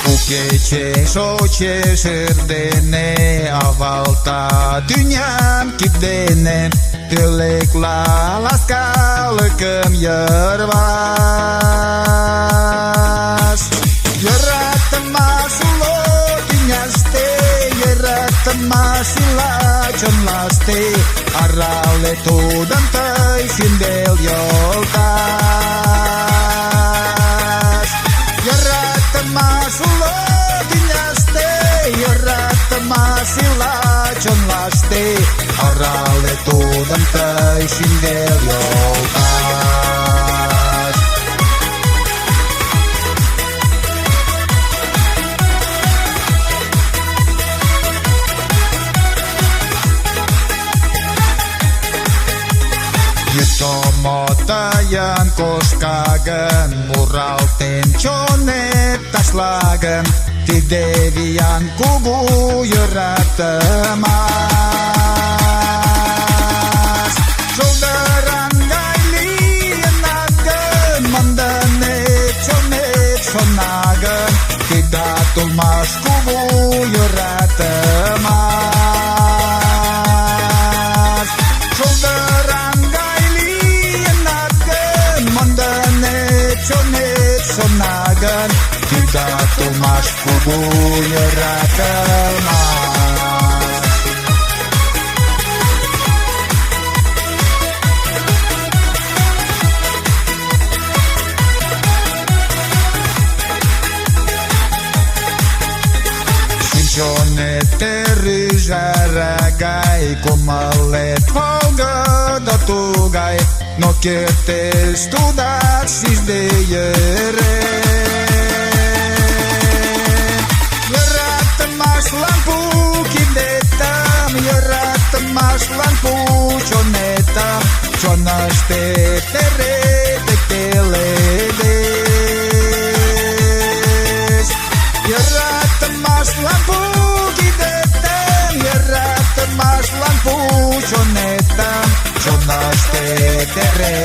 У кече шочеш эрдене, Авалта тӱням кид дене, Пӧлекла ласкалыкым йырваш. Йöратымаш уло тӱняште, Йöратымаш ила чонлаште, Арале тудым тый, шӱмбел йолташ. Йöратымаш уло тӱняште, Йöратымаш ила чонлаште, Арале тудым тый, шӱмбел йолташ. Йӱдтомо тыйын кошка гын, Муралтен чонет ташла гын, Тиде виян кугу йöратымаш. Шулдыран гай лийынат гын, Мондынет чонет шона гын, Тидат улмаш кугу йöратымаш. Шулдыран гай лийынат гын, Мондынет чонет шона гын, Тидат улмаш кугу йöратымаш. Шӱм-чонет тер ӱжара гай, Кумылет волгыдо тугай, Но кертеш тудат шижде йӧрен. Йöратымашлан пу кидетым, Йöратымашлан пу чонетым, Чоныштет эре тек пеледеш. Йöратымашлан пу кидетым, Йöратымашлан пу чонетым, Чоныштет эре